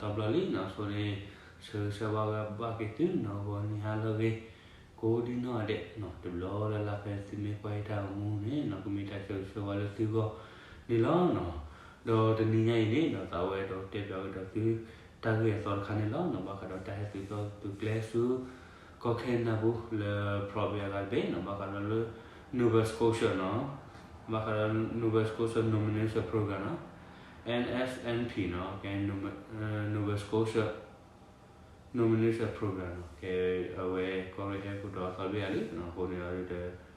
တဘျီလံနီၤ, ဆိန့ၣ် ဆၢဂ့ၤဆၢဝါဘၣ်က့ၤသုနီၤ ဂီၤနံၤဟါလၢအဂ့ၤ ကိးဒံနီၢ်ဒဲးနီၤ, တဘျီလၢ်လၢ်ဖဲသုမ့ၢ်ကွၢ်ယတၢ်ဂီၤမူန့ၣ်နီၤ ကမ့ၢ်တၢ်ဆၢဂ့ၤဆၢဝါလၢသုဂီၢ်န့ၣ်လီၤနီၤ. ဒီးတနံၤညါအံၤန့ၣ်နီၤ သးဝဲအဲၣ်ဒိးတဲပၠးကဒီးသု တၢ်ဂ့ၢ်အသီတခါန့ၣ်လီၤနီၤ, ဘၣ်ဃးဒီးတၢ်ဟဲသုးသီသုးကျဲဆူ ကီၢ်ခဲနဒၤပူၤလၢ Prairie အဂၤတဘ့ၣ်နီၤ, ဘၣ်ဃးဒီးလၢ Nova Scotia နီၤ, ဘၣ်ဃးဒီး Nova Scotia Nomination Program နီၤ, N S N P နီၤ, ကဲ Nova Scotia Nomination Program နီၤ, ကဲ အဝဲကီၢ်ရ့ၣ်ဟဲခိၣ်တီအသီတဘ့ၣ်အလံနီၤ, အဃိန့ၣ်အီၤဒီး က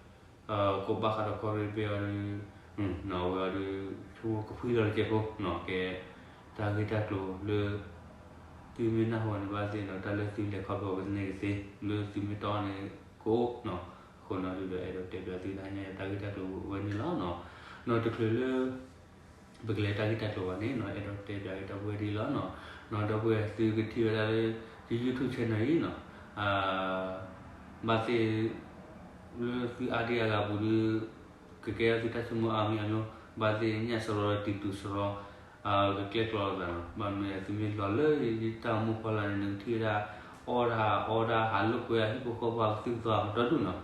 ဘၣ်ဃးဒီးကီၢ်ရ့ၣ်တဘ့ၣ်အီၤဒီး နီၤ အဝဲအီၤဒီး ဆိကမိၣ်ကဖှံလီၤတကဲးဖိနီၤ, ကဲ တၢ်ဂ့ၢ်တၢ်ကျိၤလၢ သုမ့ၢ်နၢ်ဟူန့ၣ်ဘၣ်သ့ၣ်နီၤ တၢ်လၢသုလဲၤခီဖျိကသန့ၢ်ကသ့ လၢသုမ့ၢ်တီန့ၣ်ကအိၣ်နီၤ, အဃိနီၤဒုဒီးအဲၣ်ဒိးတဲပၠးသုတၢ်ညါတၢ်ဂ့ၢ်တၢ်ကျိၤဝဲန့ၣ်လီၤနီၤ. နီၤတချုးလၢ ပကလဲၤတၢ်ဂ့ၢ်တၢ်ကျိၤဘၣ်န့ၣ်နီၤ အဲၣ်ဒိးတဲပၠးက့ၤတၢ်ပဝဲဒ်လီၤနီၤ. နီၤဒီပုၢ်ဝဲၢ်သုကထံၣ်ဝဲဒၣ်လၢ ယ YouTube channel အံၤနီၤ ဘၣ်သ့ၣ် လၢသုအါဒံအါဂၤပူၤဒီး ကကဲထီၣ်သုတၢ်ဆိကမိၣ်အါမံၤအါမျိ ဘၣ်သ့ၣ်ညၣ်စရီတံၤတူးစရီ ကကျဲၣ်ကျီလိာ်သးနီၤ, ဘၣ်မနုၤသုမ့ၢ်လီၤလၢယတၢ်အိၣ်မူဖီလာ်န့ၣ် နကထံၣ်ဝဲဒၣ် အီၣ်တၢ်အီတၢ် ဟးလိာ်ကွဲအဟံၣ်ဖိဃီဖိကသုၣ်ကသီအကတီၢ်ဒူၣ်နီၤ.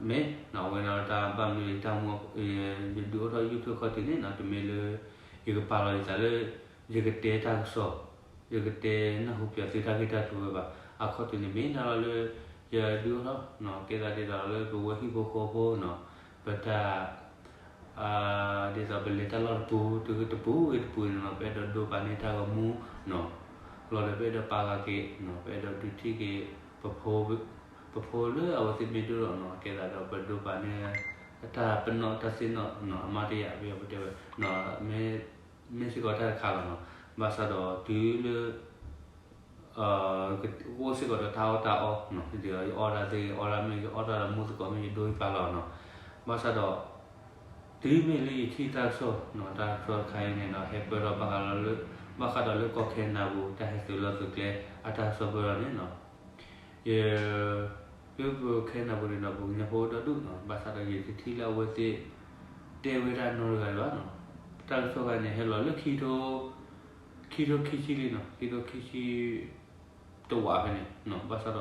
မ့ၢ်နီၤ အဝဲဒၣ်တၢ်ဘၣ်မနုၤယတၢ်အိၣ်မူ ယဒုးအိၣ်ထီၣ် YouTube ခီၣ်ထံးန့ၣ်နီၤ တမ့ၢ်လၢ ယကပာ်လီၤယသးလၢ ယကတဲတၢ်ကစီၣ် ယကတဲနၢ်ဟူပၠးသုတၢ်ဂ့ၢ်တၢ်ကျိၤဝဲဘၣ်. အခီၣ်ထံးန့ၣ်မ့ၢ်ဒၣ်လီၤလၢ ယဒုးအိၣ်ထီၣ်နီၤ ကဲသးဒ်သိးလၢပဝဲဟံၣ်ဖိဃီဖိနီၤ ပတၢ် ဒ်သိးပလဲၤတၢ်လီၢ်တပူၤတပူၤဂ့ၤတပူၤဂ့ၤန့ၣ်နီၤ ပအဲၣ်ဒိးဒိပာ်န့ၢ်တၢ်ဂီၤမူနီၤ လီၤဒီးပအဲၣ်ဒိးပာ်ဂၤက့ၤနီၤ ပအဲၣ်ဒိးဒုးထံၣ်က့ၤ ပဖိလၢအဝဲသ့ၣ်မ့ၢ်ဒိၣ်ထီၣ်နီၤ ကဲသးဒီးပဒိပာ်န့ၢ် တၢ်ပနီၣ်တၢ်သ့ၣ်နီၣ်နီၤ အမၤတယာ်ပယီၤပတဲဝဲ မ့ၢ်စ့ၢ်ကီးတၢ်တခါလီၤနီၤ. ဘၣ်ဆၣ်ဒီးတုၤလၢ အိၣ်စ့ၢ်ကီးဒီးတၢ်အီၣ်တၢ်အီနီၤ ဒ်ယအီၣ်တၢ်သ့ ယအီၣ်တၢ်မ့ၢ် ယအီၣ်တၢ်ဒီးမူသကိးမ့ၢ် ယဒိယပာ်လီၤနီၤ. ဘၣ်ဆၣ်ဒီး တုၤမ့ၢ်လၢယထံၣ်တၢ်ကစီၣ်နီၤ တၢ်ကစီၣ်တခါအံၤန့ၣ်ဒီး ဟဲပၢၢ်ထီၣ်ဘၣ်ဃးဒီးလၢ ဘၣ်ဃးဒီးလၢကီၢ်ခဲနဒၤပူၤ တၢ်ဟဲသုးလီၢ်သုးကျဲ အတၢ်ကစီၣ်ပၢၢ်ထီၣ်န့ၣ်နီၤ ယ လၢပကီၢ်ခဲနဒၤပူၤန့ၣ်ဒီး ပကညီဖိဒီဒူၣ်နီၤ ဘၣ်ဆၣ်ဒီးယတထံၣ်လၢအဝဲသ့ၣ် တဲဝဲဒၣ်နီတဂၤဒံးဘၣ်နီၤ. တၢ်ကစီၣ်တခါန့ၣ် ဟဲလီၤလၢခံထိ ခံထိခံဆံလံနီၤ ခံထိခံဆံ တဝးဖဲန့ၣ် ဘၣ်ဆၣ်ဒီးယတနၢ်ဟူအတဲနီတဂၤဒံးဘၣ်. ဒီးယအိၣ်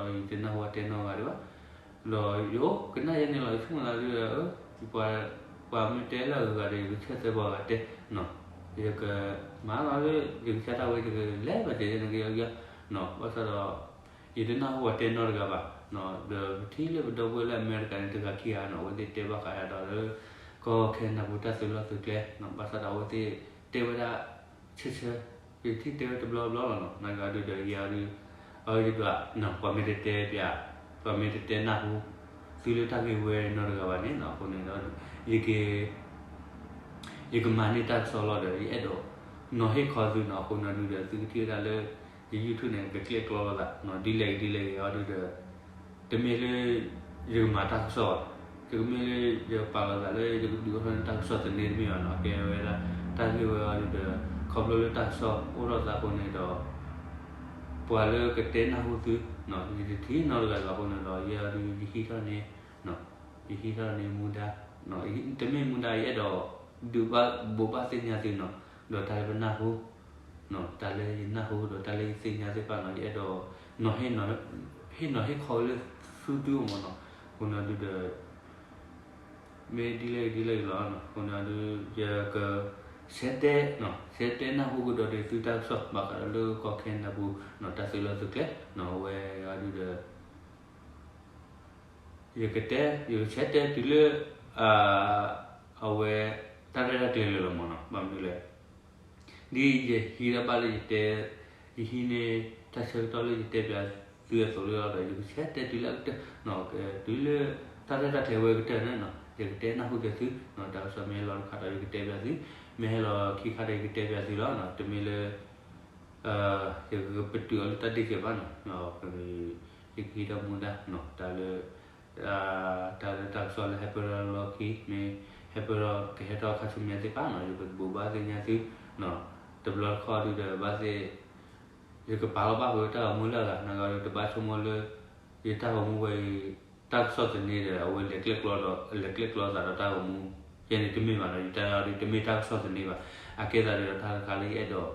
ကနၣ်ယဲန့ၣ်လီၤ ယဆိကမိၣ်သးဒ်ဒီး ပှၤမ့ၢ်တဲလၢအဂုၤအဂၤဒီး ယကဆၢသၢပှၤဂၤတဲနီၤ ယကမၤလီၤလၢ ယကစၢ်တၢ်ဝဲ ယကလဲၤဘၣ်ကဲယဲန့ၣ်ကယီကယီနီၤ ဘၣ်ဆၣ်ဒီး ယတနၢ်ဟူအတဲနီတဂၤဘၣ်နီၤ ဒီးပထံၣ်လၢပဒီပုၢ်ဝဲၢ်လၢအမဲရကၤန့ၣ် တဂၤခံဂၤနီၤ အဝဲသ့ၣ်တဲဘၣ်ဃးယၤဒီးလၢ ကီၢ်ခဲနဒၤပူၤတၢ်သုးလီၢ်သုးကျဲနီၤ ဘၣ်ဆၣ်ဒီးအဝဲသ့ၣ်တဲဝဲဒၣ် ဆၢဆၢ ယထံၣ်တဲဝဲတဘျီဘျီလီၤနီၤ နာ်က့ဒုးဒီးယၤဒုး အၢယဒွးနီၤ ပှၤမ့ၢ်တတဲပၠး ပှၤမ့ၢ်တတဲနၢ်ဟူ သုလၢတၢ်ဂ့ၢ်ဝဲနီတဂၤဘၣ်န့ၣ်နီၤ အဃိန့ၣ်ဒီး ယက ယကမၤန့ၢ်တၢ်ကစီၣ်လီၤဒီး ယအဲၣ်ဒိး နီၤဟ့ၣ်ခီသုနီၤ အဃိန့ၣ်ဒုးဒီး သုကထံၣ်ဝဲဒၣ်လၢ ယ YouTube န့ၣ် ကကျဲၣ်ကျီလိာ်သးနီၤ ဒ်လဲၣ်ဂ့ၤဒ်လဲၣ်ဂ့ၤအီၤဒုးဒီး တမ့ၢ်လၢ ယကမၤတၢ်ကစီၣ်ဘၣ်, တမ့ၢ်လၢယပာ်လီၤသးလၢယကဒုးအိၣ်ထီၣ်န့ၢ်တၢ်ကစီၣ်သန့တမ့ၢ်ဘၣ်နီၤ, ကဲဝဲဒၣ်တၢ်ဂ့ၢ်ဝဲအီၤဒုးဒီး ခီဖျိလၢတၢ်ကစီၣ်အိၣ်ထီၣ်သးအဃိန့ၣ်ဒီး ပှၤလၢကတဲနၢ်ဟူသု ယတထံၣ်နီတဂၤဘၣ်အဃိန့ၣ်ဒီး ယဲအီၤဒုးယဟံးထီၣ်န့ၢ် ယဟံးထီၣ်န့ၢ်မူဒါ, တမ့ၢ်မူဒါ ယအဲၣ်ဒိးဒုးဘၣ်ဘိးဘၣ်သ့ၣ်ညါသုနီၤ, ဒီးတၢ်လၢပနၢ်ဟူ တၢ်လၢယနၢ်ဟူဒီးတၢ်လၢယသ့ၣ်ညါသ့ၣ်တဖၣ်နီၤ ယအဲၣ်ဒိး ဟ့ၣ်နီၤဟ့ၣ်ခီလၢသုဒုအမ့ၢ်နီၤ, အဃိန့ၣ်ဒုးဒီး မ့ၢ်ဒ်လဲၣ်ဂ့ၤဒ်လဲၣ်ဂ့ၤလီၤ, အဃိန့ၣ်ဒုး ယက ဆဲးတဲ ဆဲးတဲနၢ်ဟူကဒီးဒီးသုတၢ်ကစီၣ် ဘၣ်ဃးဒီးလၢကီၢ်ခဲနဒၤပူၤ တၢ်သုးလီၢ်သုးကျဲ အဝဲအီၤဒုးဒီး ယကတဲ ယကဆဲးတဲတုၤလၢ အဝဲ တၢ်ရဲၣ်တၢ်ကျဲၤလၢာ်လီၤမ့ၢ်နီၤ, ဘၣ်မနုၤလဲၣ် ဒ်ယဟံးတၢ်ဘၣ်လၢယတဲ ယဟံးန့ၢ်တၢ်ဆၢကတီၢ်လၢယတဲပၠးသုအသိးလၢအီၤဒီး ယကဆဲးတဲတုၤလၢအကတၢၢ် တုၤလၢတၢ်ရဲၣ်တၢ်ကျဲၤဝဲအကတၢၢ်န့ၣ် ယကတဲနၢ်ဟူက့ၤသု, တၢ်ကစီၣ်မ့ၢ်ဟဲလီၤတခါဒီး ယကတဲပၠးသု, မ့ၢ်ဟဲလီၤခံခါဒီး ယကတဲပၠးသုလီၤ, တမ့ၢ်လၢ ယကပတုာ်အီၤလၢတၢ်ဒ့ၣ်ကဲဘၣ်နီၤ, ယကဟံးထီၣ်မူဒါ တၢ်လၢ တၢ်လၢတၢ်ကစီၣ်လၢဟဲပၢၢ်ထီၣ်လီၢ်ခံ မ့ၢ်ဟဲပၢၢ်ထီၣ်ကဟဲထီၣ်ခါဆူမဲာ်သ့ၣ်တဖၣ်နီၤ ယကဘိးဘၣ်သ့ၣ်ညါသု, တဘျီတခီၣ်ဒုးဒီးဘၣ်သ့ၣ် ယကပာ်လီၤဘၣ်ဃုာ်တၢ်ဂီၤမူလၢအဂၤ နဂၤဒီးတဘၣ်ဆိကမိၣ်လၢ ယတၢ်ဂီၤမူဝဲအံၤ တၢ်ကစီၣ်သန့ဒီး အဝဲလဲၤကျဲၣ်ကျီဒီး လဲၤကျဲၣ်ကျီသးဒီးတၢ်ဂီၤမူ ယဲန့ၣ်တမ့ၢ်ဘၣ်နီၤ, ယတၢ်ဂီၤမူတမ့ၢ်တၢ်ကစီၣ်သန့ဘၣ်, အကဲသးဒ်ဒီးတၢ်တခါလၢယအဲၣ်ဒိး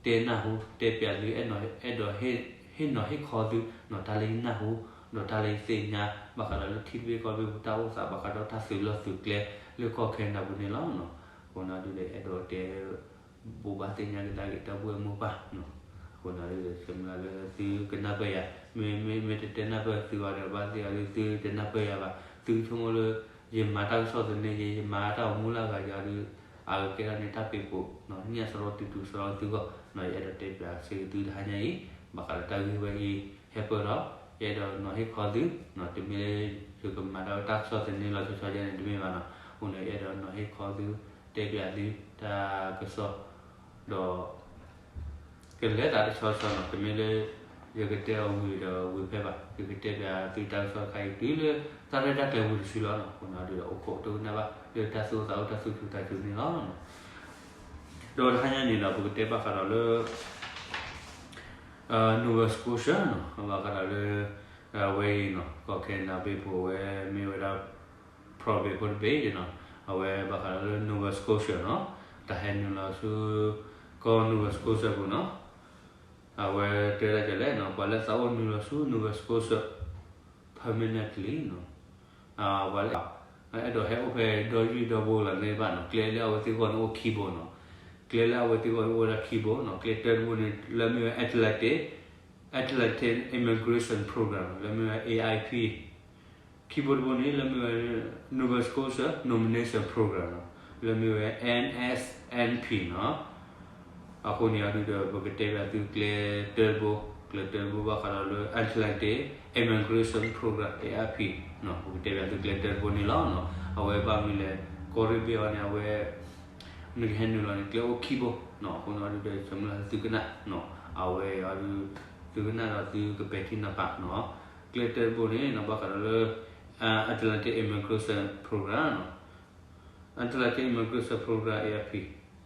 တဲ တဲနၢ်ဟူ တဲပျးသု အဲၣ်ဒိးဟ့ၣ်နီၤဟ့ၣ်ခီသု နီၤတၢ်လၢယနၢ်ဟူ ဒီးတၢ်လၢယသ့ၣ်ညါ ဘၣ်ဃးဒီးလၢထံတဘ့ၣ်ကီၢ်တဘ့ၣ်ပူၤတၢ်အိၣ်သး ဘၣ်ဃးဒီးတၢ်သုးလီၢ်သုးကျဲ လၢကီၢ်ခဲနဒၤပူၤန့ၣ်လီၤ. အဃိန့ၣ်ဒုးဒီး အဲၣ်ဒိးတဲ ဘိးဘၣ်သ့ၣ်ညါကဒါက့ၤတၢ်ဘှဲၣ်မိၢ်ပၢ် အဃိန့ၣ်ဒုးဒီး ဆၢမုၢ်လၢ်လၢသုကနၢ်ပၢၢ်ယၤ မ့ မ့ မ့ၢ်တတဲနၢ်ပၢၢ်သုဘၣ်ဒီး ဘၣ်သ့ၣ်အီၤဒုး သုတနၢ်ပၢၢ်ယၤဘၣ် သုဆိကမိၣ်လၢ ယမၤတၢ်ကစီၣ်သန့ ယ ယမၤတၢ်အိၣ်မူလၢအဂၤယၤဒုး အကကဲထီၣ်န့ၢ်တၢ်ပ့ၤပိာ် ညၣ်စရီတုၤတုၤစရီသုဂီၢ် ယအဲၣ်ဒိးတဲပျးစ့ၢ်ကီးသုတဟါညါအံၤ ဘၣ်ဃးဒီးတၢ်ဂ့ၢ်ဝဲအံၤ ဟဲပၢၢ်ထီၣ် ယအဲၣ်ဒိးနီၤဟ့ၣ်ခီသု တမ့ၢ်လၢ ယကမၤတၢ်ကစီၣ်သန့လီၤဆီဆီယဲန့ၣ် တမ့ၢ်ဘၣ်နီၤ အဃိန့ၣ် ယအဲၣ်ဒိးနီၤဟ့ၣ်ခီသု တဲပျးသု တၢ်ကစီၣ် ဒီး ကလဲၤသးတဆီဆီနီၤ တမ့ၢ်လၢ ယကတဲအီၤဝံၤဒီးဝံၤဖဲဘၣ် ယကတဲပျးသုတၢ်ကစီၣ်တခါအံၤ တုၤလၢတၢ်ရဲၣ်တၢ်ကျဲၤဝံၤတစုလီၤနီၤ အဃိန့ၣ်ဒုးဒီး အိၣ်ခိးတဂ့ၤနၢ်ဘၣ် လၢတၢ်သူၣ်အိၣ်သးအိၣ်တၢ်သူၣ်ဆူၣ်သးဆူၣ်န့ၣ်လီၤ. ဒီးတဟါညါန့ၣ်ဒီး ပကတဲဘၣ်ဃးဒီးလၢ Nova Scotia နီၤ ဘၣ်ဃးဒီးလၢ အဝဲအံၤနီၤ ကီၢ်ခဲနဒၤဘ့ၣ်ပူၤအဝဲမ့ၢ်ဝဲဒၣ် province ဖိတဘ့ၣ်နီၤ အဝဲဘၣ်ဃးဒီးလၢ Nova Scotia နီၤ တၢ်ဟဲနုာ်လီၤဆူ ကီၢ် Nova Scotia ပူၤနီၤ အဝဲတဲဒၣ်ဒ်လဲၣ်နီၤ ပှၤလၢသးအိၣ်နုာ်လီၤဆူ Nova Scotia permanently နီၤ ပှၤလၢ အဲၣ်ဒိးဟဲအိၣ်ဖဲဒီယုၢ်ဒီဘိလီၤန့ၣ်ဘၣ်နီၤ ကျဲလၢအဝဲသ့ၣ်ဂီၢ်န့ၣ်အိၣ်ခံဘိနီၤ ကျဲလၢအဝဲသ့ၣ်ဂီၢ်န့ၣ်အိၣ်ဝဲဒၣ်ခံဘိ ကျဲတၢတဘိန့ၣ် လၢမ့ၢ်ဝဲ Atlantic Atlantic Immigration Program လၢမ့ၢ်ဝဲ A I P ခံဘိတဘိန့ၣ် လၢမ့ၢ်ဝဲ Nova Scotia Nomination Program လၢမ့ၢ်ဝဲ N S N P နီၤ အဃိန့ၣ်အဒုးဒီး ပကတဲဘၣ်သုကျဲတၢတဘိ ကျဲတၢတဘိဘၣ်ဃးဒီးလၢ Atlantic Immigration Program A I P ပကတဲဘၣ်သုကျဲတၢတဘိန့ၣ်လီၤ. အဝဲဘၣ်မနုၤလဲၣ် ကီၢ်ရ့ၣ်ဘ့ၣ်အီၤန့ၣ် အဝဲ နကဟဲနုာ်လီၤန့ၣ် ကျဲအိၣ်ခံဘိ အဃိန့ၣ်အဒုးဒီး ဆၢမုၢ်လၢ်သုကနၣ် အဝဲအီၤဒုး သုကနၣ်ဒီးသုကပဲာ်ထံနီၤဖးနီၤ ကျဲတၢတဘိန့ၣ်နီၤ ဘၣ်ဃးဒီးလၢ Atlantic Immigration Program နီၤ Atlantic Immigration Program A I P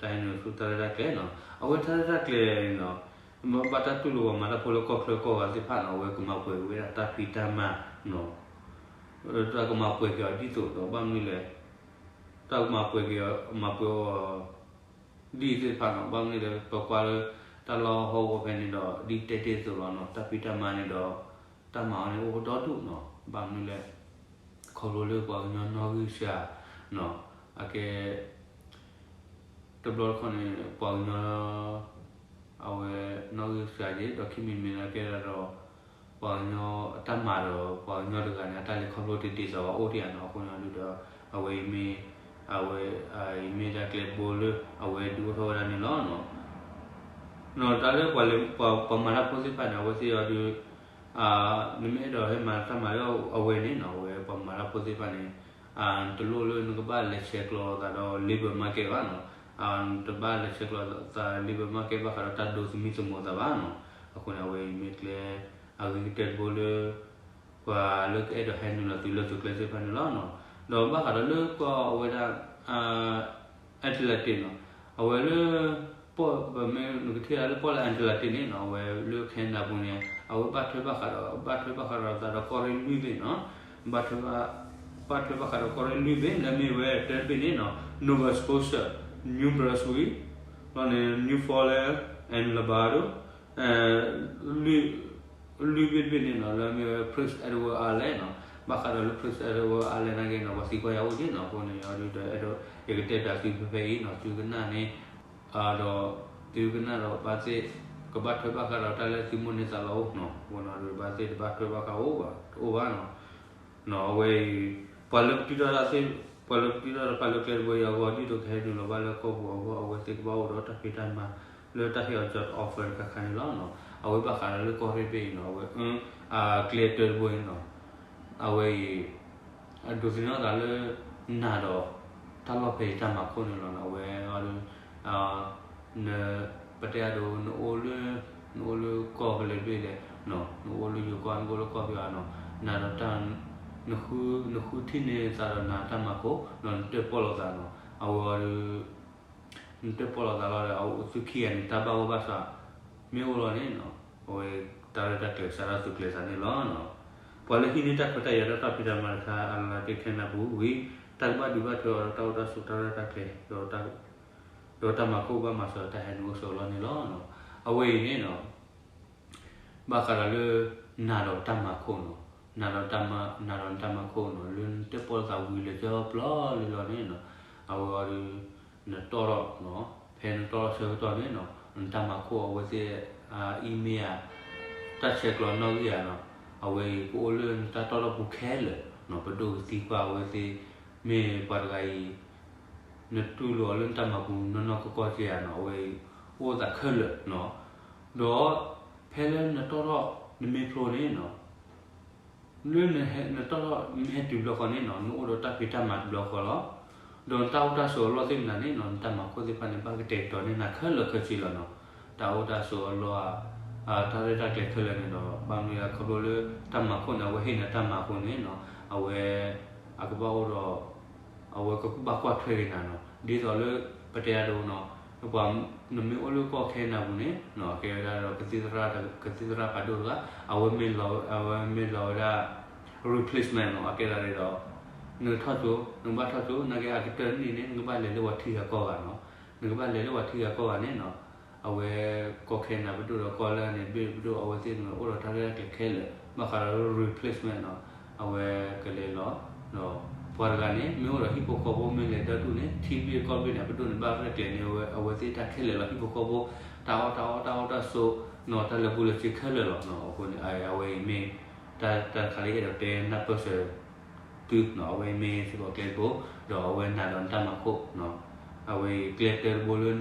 တၢ်ဟဲနုာ်ဆူတၢ်ရဲၣ်တၢ်ကျဲၤနီၤ အဝဲတၢ်ရဲၣ်တၢ်ကျဲၤန့ၣ်နီၤ ဘၣ်တၢ်တူၢ်လိာ်ပှၤမၤတၢ်ဖိလၢကီၢ်ချၢကီၢ်ဂၤသ့ၣ်တဖၣ်နီၤ အဝဲကမၤပှဲၤက့ၤဝဲဒၣ်တၢ်ဖံးတၢ်မၤနီၤ တၢ်ကမၤပှဲၤက့ၤအီၤဒ်သိးဒီး ဘၣ်မနုၤလဲၣ် တၢ်ကမၤပှဲၤက့ၤအီၤ မၤပှဲၤအီၤ ဒ်သ့ၣ်တဖၣ်နီၤ ဘၣ်မနုၤလဲၣ်ပကွၢ်လၢ တၢ်လီၢ်ဟီၣ်ကဝီၤဖဲန့ၣ်ဒီး ဒ်တဲတ့ၢ်အသိးလီၤနီၤ တၢ်ဖံးတၢ်မၤန့ၣ်ဒီး တၢ်မၤအီၤန့ၣ်အိၣ်ဒီဒူၣ်နီၤ ဘၣ်မနုၤလဲၣ် ခီဖျိလၢပှၤကညီနီၣ်ဂံၢ်စှၤနီၤ အကဲ တဘျီတခီၣ်န့ၣ် ပှၤကညီ အဝဲနီၣ်ဂံၢ်စှၤက့ၤ ဒီးခံမံၤမံၤန့ၣ်ကဲဒၣ်ဒီး ပှၤကညီအတၢ်မၤဒီး ပှၤကညီတဂၤန့ၣ် အတၢ်လဲၤခီဖျိတဒ်သိးဘၣ်အိၣ်ဒံးဧါနီၤ အဃိန့ၣ်ဒုးဒီး အဝဲအံၤမ့ၢ် အဝဲ အံၤမ့ၢ်ဒၣ်ကျဲတဘိလၢ အဝဲဒုးအိၣ်ထီၣ်ဝဲဒၣ်န့ၣ်လီၤ. နီၤ တၢ်လၢပှၤ ပှၤမၤတၢ်ဖိသ့ၣ်တဖၣ်န့ၣ် အဝဲသ့ၣ်အီၤဒုး နမ့ၢ်အဲၣ်ဒိးဟဲမၤတၢ်မၤလၢအဝဲန့ၣ်နီၤ အဝဲပှၤမၤတၢ်ဖိသ့ၣ်တဖၣ်န့ၣ် တလိၣ်လၢနကဘၣ်လဲၤဆဲးကျိးသးဒီး labor market ဘၣ်နီၤ တဘၣ်လဲၤဆဲးကျိးသး labor market ဘၣ်ဃးဒီးတၢ်ဒိးသမံသမိးသးဘၣ်နီၤ အဃိန့ၣ် အဝဲအံၤမ့ၢ်ကျဲ အဂ့ၤကတၢၢ်တဘိလၢ ပှၤလၢကအဲၣ်ဒိးဟဲနုာ်လီၤသုးလၢသုးကျဲသ့ၣ်တဖၣ်န့ၣ်လီၤ. ဒီးဘၣ်ဃးဒီးလၢကီၢ်အဝဲဒၣ် Atlantic နီၤ အဝဲလၢ ပီၣ် ပမ့ၢ်နကထံၣ်လၢပီၣ်လၢ Atlantic န့ၣ်နီၤ အဝဲလၢ Canada ပူၤန့ၣ် အဝဲဘၣ်ထွဲဘၣ်ဃးဒီး ဘၣ်ထွဲဘၣ်ဃးဒီးသးဒီးကီၢ်ရ့ၣ်လွံၢ်ဘ့ၣ်နီၤ ဘၣ်ထွဲ ဘၣ်ထွဲဘၣ်ဃးဒီးကီၢ်ရ့ၣ်လွံၢ်ဘ့ၣ် လၢမ့ၢ်ဝဲတၢတဘ့ၣ်န့ၣ်နီၤ Nova Scotia, New Brunswick လီၤန့ၣ် Newfoundland and Labrador လွံၢ် လွံၢ်ဘ့ၣ်တဘ့ၣ်န့ၣ်နီၤ လၢမ့ၢ်ဝဲ Prince Edward Island နီၤ ဘၣ်ဃးဒီးလၢ Prince Edward Island နာ်က့နီၤ ပှၤသံကွၢ်ယၤအိၣ်က့နီၤ အဃိန့ၣ် အဒုးဒီးအဲၣ်ဒိး ယကတဲပျးသုဖဲဖဲအံၤနီၤ သုကနၣ်န့ၣ် ဒီး သုကနၣ်ဒီးဘၣ်သ့ၣ် ကဘၣ်ထွဲဘၣ်ဃးဒီးတၢ်လၢသုမိၣ်န့ၢ်သးလီၤအိၣ်နီၤ အဃိန့ၣ်ဒီးဘၣ်သ့ၣ်တဘၣ်ထွဲဘၣ်ဃးအိၣ်ဘၣ် တအိၣ်ဘၣ်နီၤ နီၤ အဝဲအံၤ ပှၤလၢပတုၤထီၣ်တၢ်သ့ၣ် ပှၤလၢပတုၤထီၣ်တၢ်တဖၣ်လၢကျဲတဘိအံၤအဂီၢ် ဒ်သိးကဟဲနုာ်လီၤဘၣ်လၢကီၢ်ပူၤအဂီၢ် အဝဲသ့ၣ်ကဘၣ်အိၣ်ဒီးတၢ်ဖံးတၢ်မၤ လၢတၢ်ဟ့ၣ်အီၤ job offer တခါခါန့ၣ်လီၤနီၤ အဝဲဘၣ်ဃးဒီးလၢကီၢ်ရ့ၣ်ဘ့ၣ်အံၤနီၤ အဝဲ ကျဲတၢတဘိအံၤနီၤ အဝဲအံၤ အဒိးသန့ၤထီၣ်သးလၢ နၤဒီး တၢ်လီၢ်ဖဲအံၤတၢ်မၤခိၣ်န့ၣ်လီၤနီၤ အဝဲအီၤဒုး န ပတဲအဒိ နအိၣ်လၢ နအိၣ်လၢကီၢ်ဖဲလဲၣ်တဘ့ၣ်လဲၣ်နီၤ နအိၣ်လၢယိၤကီၢ် နအိၣ်လၢကီၢ်ပယီၤနီၤ နၤဒီးတၢ် နဃု နဃုထံၣ်န့ၢ်သးဒီးနၤတၢ်မၤခိၣ် ဒီးနတၢၣ်ပီၣ်လိာ်သးနီၤ အဝဲအီၤဒုး နတၢၣ်ပီၣ်လိာ်သးလီၤဒီး အဝဲသုခံဂၤန့ၣ် တၢ်ဘၣ်ဂီၢ်ဘၣ်စး မ့ၢ်အိၣ်လီၤန့ၣ်နီၤ အဝဲတၢ်ရဲၣ်တၢ်ကျဲၤစးထီၣ်သုးကျဲၤသးန့ၣ်လီၤနီၤ ပှၤလၢဟံးန့ၢ်တၢ်ခွဲးတၢ်ယာ်ဒီးတၢ်ဖံးတၢ်မၤတခါ အလၤက့ Canada ပူၤဝံၤ တၢ်ကဘၣ်ဒုးဘၣ်ထွဲအီၤဒီးတၢ်အိၣ်တၢ်ဆိးတၢ်ရဲၣ်တၢ်ကျဲၤ ဒီးတၢ်မၤခိၣ်ဘၣ်မၤစၢၤတၢ်ဟဲနုာ်အိၣ်ဆိးလီၤန့ၣ်လီၤနီၤ အဝဲအံၤန့ၣ်နီၤ ဘၣ်ဃးဒီးလၢ နၤဒီးတၢ်မၤခိၣ်နီၤ, နၤဒီးတၢ်မၤ, နၤဒီးနတၢ်မၤခိၣ်နီၤ, လၢနတၢ်ပီၢ်သးဝံၤလၢကၠီပျီလံလီၤန့ၣ်နီၤ, အဝဲအီၤဒီး နတီၢ်ထီၣ်နီၤ, ဖဲနတီၢ်ထီၣ်ဆၢကတီၢ်န့ၣ်နီၤ, နတၢ်မၤခိၣ်အဝဲသ့ၣ် အ email ဧါ, တၢ်ဆဲးကျိးနီၣ်ဂံၢ်ဧါနီၤ, အဝဲအံၤကအိၣ်လၢနတၢ်တီၢ်ထီၣ်ပူၤခဲလၢာ်နီၤ, ပဒိၣ်ကသံကွၢ်အဝဲသ့ၣ်, မ့ၢ်ပှၤတဂၤအံၤ နတူၢ်လိာ်အီၤလၢနတၢ်မၤပူၤနီၢ်နီၢ်ကီၢ်ကီၢ်က့ဧါနီၤ, အဝဲအံၤအိၣ်သးခဲလၢာ်နီၤ, ဒီး ဖဲလၢနတီၢ်ထီၣ်နမ့ၢ်ဖျိန့ၣ်နီၤ, လၢနတီၢ်ထီၣ်မ့ၢ်ဟဲတုၤဘျီဃီန့ၣ်နီၤ, နအိၣ်ဒီးတၢ်ဖံးတၢ်မၤတဘျီဃီလီၤ. ဒီးနတၢ်အိၣ်တၢ်ဆိးအလီၢ်သ့ၣ်မနုၤန့ၣ်နီၤ, နတၢ်မၤခိၣ်သ့ၣ်တဖၣ်န့ၣ် ဘၣ်ကတဲာ်ကတီၤန့ၢ်နၤခဲလၢာ်ခဲဆ့လီၤနီၤ. တၢ်အိၣ်တၢ်ဆိးအလီၢ်ဧါ, တၢ်ရဲၣ်တၢ်ကျဲၤခဲလၢာ်န့ၣ်ဒီး ဘၣ်မနုၤလဲၣ် ခီဖျိလၢတၢ်မၤခိၣ်န့ၣ် အဝဲဟ့ၣ်နၤတၢ်မၤအဃိန့ၣ်နီၤ, အဝဲ အကဘၣ်အိၣ်ဒီး အဝဲကဘၣ်ကွၢ်ထွဲက့ၤနၤနီၤ. ဒ်သိးလၢ ပတဲအဒိနီၤ, ပှၤ နမ့ၢ်အိၣ်လၢကီၢ်ခဲနဒၤပူၤန့ၣ်နီၤ, ကဲဝဲဒၣ်ဒီး ကသံၣ်သရၣ်ဖးဒိၣ်တဂၤ, အဝဲမ့ၢ်လီၤ, အဝဲမ့ၢ်လီၤဝဲဒၣ် replacement နီၤ, အကဲဒၣ်ဒီး နကထီၣ်ကၠိ, နကဘၣ်ထီၣ်ကၠိ, နာ်က့အကတၢၢ်တနံၣ်န့ၣ် နကဘၣ်လဲၤလၢပှၤထံဂၤကီၢ်ဂၤနီၤ. နကဘၣ်လဲၤလၢပှၤထံဂၤကီၢ်ဂၤန့ၣ်နီၤ, အဝဲ ကီၢ်ခဲနဒၤပဒိၣ်ဒီးကီၢ်လၢန့ၣ် ဘ့ၣ်ပဒိၣ်အဝဲသ့ၣ်န့ၣ် အိၣ်ဒီးတၢ်ရဲၣ်တၢ်ကျဲၤခဲလၢာ်, ဘၣ်ဃးဒီး replacement နီၤ, အဝဲကလဲၤလီၤ ဒီး ပှၤတဂၤန့ၣ် မ့ၢ်အိၣ်ဒီးဟံၣ်ဖိဃီဖိ မ့ၢ်လဲၤဒီဒူၣ်န့ၣ် ထံဘ့ၣ်ကီၢ်ဘ့ၣ်န့ၣ် ပဒိၣ်န့ၣ် ဘၣ်ရဲၣ်ကျဲၤန့ၢ်အဝဲသ့ၣ်တၢ်ခဲလၢာ်လီၤ. ဟံၣ်ဖိဃီဖိ တၢ်အီၣ်တၢ်အီ တၢ်အိၣ်တၢ်ဆိးနီၤ, တၢ်လၢာ်ဘူၣ်လၢာ်စ့ၤခဲလၢာ်လီၤ. အဃိန့ၣ် အဝဲအံၤမ့ၢ် တၢ်တခါလၢယအဲၣ်ဒိးတဲနၢ်ပၢၢ်စၢၤ သုနီၤ, အဝဲမ့ၢ်စ့ၢ်ကီးကျဲတဘိ, ဒီးအဝဲနၤဒီးနတၢ်မၤခိၣ်နီၤ, အဝဲအံၤကျဲတၢတဘိလၢ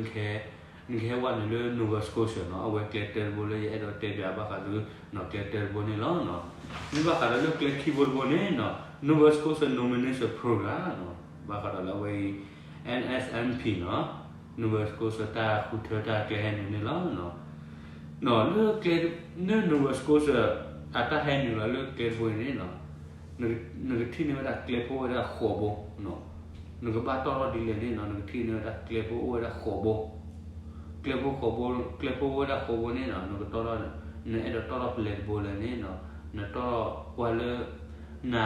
နကဟဲဝဲနုာ်လၢ Nova Scotia နီၤ, အဝဲကျဲတၢတဘိလၢယအဲၣ်ဒိးတဲပၠးဘၣ်ဃးသုနီၤ, ကျဲတၢတဘိန့ၣ်လီၤ. မ့ၢ်ဘၣ်ဃးဒီးလၢကျဲခံဘိတဘိန့ၣ်နီၤ, Nova Scotia Nomination Program နီၤ, ဘၣ်ဃးဒီးလၢအဝဲအံၤ N S N P နီၤ, Nova Scotia တၢ်ဃုထၢတၢ်ကျဲဟဲနုာ်န့ၣ်လီၤ. လၢ Nova Scotia အတၢ်ဟဲနုာ်လီၤလၢကျဲတဘိအံၤန့ၣ်နီၤ, နကထံၣ်န့ၢ်ဝဲဒၣ်ကျဲဖိအိၣ်ဝဲဒၣ်ဃိးဘိ, နကဘၣ်တီၢ်ထီၣ်ဒ်လဲၣ်န့ၣ်နီၤ, နကထံၣ်န့ၢ်ဝဲဒၣ်ကျဲဖိအိၣ်ဝဲဒၣ်ဃိးဘိ, ကျဲဖိဃိးဘိ, ကျဲဖိအိၣ်ဝဲဒၣ်ဃိးဘိန့ၣ်နီၤ, နကတီၢ်ထီၣ်, နအဲၣ်ဒိးတီၢ်ထီၣ်ဖဲလဲၣ်တဘိလဲၣ်န့ၣ်နီၤ, နတီၢ်ကွၢ်လၢ န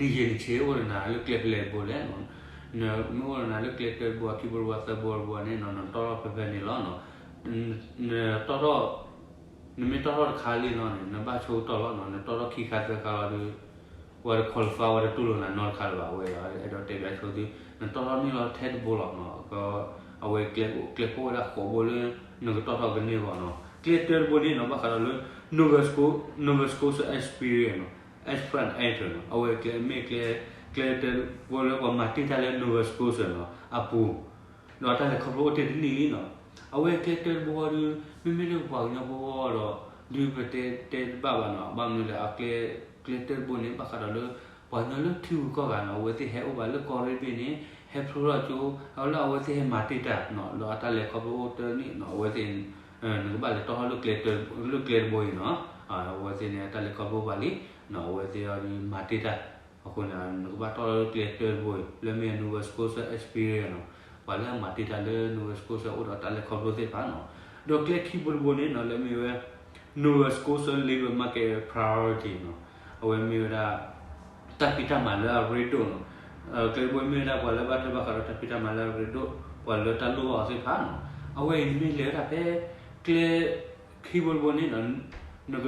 နယံာ်နဆံးအိၣ်ဒီးနၤလၢကျဲဖဲလဲၣ်တဘိလဲၣ်, နမ့ၢ်အိၣ်ဒီးနၤလၢကျဲတၢတဘိ ခံဘိတဘိ သၢဘိတဘိန့ၣ်နီၤ, နတီၢ်ထီၣ်ဖဲဖဲန့ၣ်လီၤ. နတီၢ်ထီၣ်, နမ့ၢ်တီၢ်ထီၣ်တခါလံနီၤန့ၣ် နဘၣ်ဆိကတီၢ်လီၤနီၤ, နတီၢ်ထီၣ်ခံခါသၢခါလီၤဒီး ပှၤတ qualify ဝဲတတူၢ်လိာ်နၤနီတခါလၢၤဘၣ်. အဝဲအံၤအဲၣ်ဒိးတဲပၠးဆိသု, နတီၢ်ထီၣ်န့ၢ်လီၤထဲတဘိလီၤနီၤ, အဝဲကျဲဖိအိၣ်ဝဲဒၣ်ဃိးဘိလၢ နကတီၢ်ထီၣ်ကန့ၢ်အဂီၢ်နီၤ. ကျဲတၢတဘိန့ၣ်နီၤ ဘၣ်ဃးဒီးလၢ Nova Scotia, Nova Scotia Experience နီၤ, Experience Actor နီၤ, အဝဲကျဲမ့ၢ်ကျဲ, ကျဲတၢတဘိလၢပှၤမၤတ့ၢ်တၢ်လၢ Nova Scotia နီၤ အပူၤ ဒီးတၢ်လဲၤခီဖျိအိၣ်တ့ၢ်တနံၣ်လံနီၤ. အဝဲကျဲတၢတဘိဒီး မ့မ့ၢ်လၢပပှၤကညီဖိအဂီၢ်ဒီး ဒုးပတဲတဲတဘၣ်ဘၣ်နီၤ, ဘၣ်မနုၤလဲၣ် အကျဲ, ကျဲတၢတဘိန့ၣ် ဘၣ်ဃးဒီးလၢ ပှၤကညီလၢထံဂုၤကီၢ်ဂၤနီၤ, အဝဲသ့ၣ်ဟဲအိၣ်ဘၣ်လၢကီၢ်ရ့ၣ်ဘ့ၣ်န့ၣ် ဟဲဖျိထီၣ်ကၠိ, အဝဲလၢအဝဲသ့ၣ်ဟဲမၤတ့ၢ်တၢ်နီၤ, ဒီးအတၢ်လဲၤခီဖျိအိၣ်တနံၣ်နီၤ, အဝဲသ့ၣ် နကဘၣ်လဲၤတီၢ်ထီၣ်လၢကျဲတၢ, လၢကျဲတဘိအံၤနီၤ, အဝဲသ့ၣ်န့ၣ် အတၢ်လဲၤခီဖျိဘၣ်လံနီၤ, အဝဲသ့ၣ်အီၤဒုးမၤတ့ၢ်တၢ်, အဃိန့ၣ် နကဘၣ်တီၢ်ထီၣ်လၢကျဲတၢတဘိအံၤ လၢမ့ၢ် Nova Scotia Experience နီၤ, ပှၤလၢအမၤတ့ၢ်တၢ်လၢ Nova Scotia အိၣ်ဒီးတၢ်လဲၤခီဖျိသ့ၣ်တဖၣ်နီၤ, ဒီးကျဲခံဘိတဘိန့ၣ်နီၤ လၢမ့ၢ်ဝဲ Nova Scotia Labour Market Priority နီၤ, အဝဲမ့ၢ်ဝဲဒၣ် တၢ်ဖံးတၢ်မၤလၢအရ့ဒိၣ်နီၤ, ကျဲတဘိမ့ၢ်ဝဲဒၣ်ပှၤလၢဘၣ်ထွဲဘၣ်ဃးဒီးတၢ်ဖံးတၢ်မၤလၢအရ့ဒိၣ်, ပှၤလၢတၢ်လိၣ်ဘၣ်အီၤသ့ၣ်တဖၣ်နီၤ, အဝဲအံၤနမ့ၢ်လဲၤဝဲဒၣ်ဖဲ ကျဲ ခံဘိတဘိန့ၣ်နီၤ, နက,